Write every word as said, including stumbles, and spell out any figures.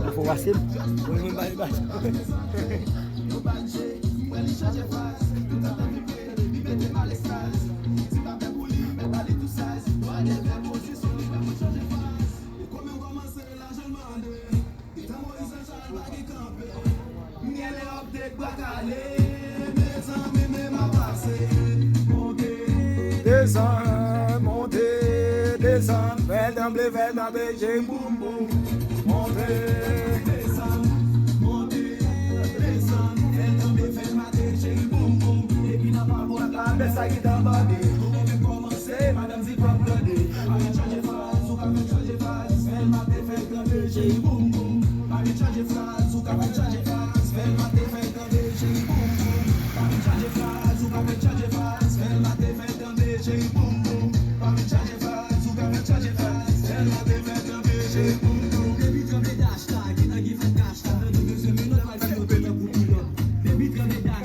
Ou fò pase m. Mwen, mwen, bali, bali. Desann, monte, desann, fè l tranble, fè l tranble, cheri boum boum. Monte, desann, monte, desann, fè l tranble, fè l mate, cheri boum boum. Epi nan pa bwat la, bèl sa ki t ap bande. Nou gentan kòmanse, madanm di pap blande. Pa vin chanje fraz, ou ka vin chanje fraz, fè l mate, fè l tranble, cheri boum boum. Pa vin chanje fraz, ou ka vin chanje fraz, fè l mate, fè l tranble, cheri boum boum. Pa vin chanje fraz, ou ka vin chanje fraz, fè l mate, fè l tranble, cheri boum boum. Pa vin chanje fraz, ou ka vin chanje fraz, fè l mate, fè l tranble, cheri boum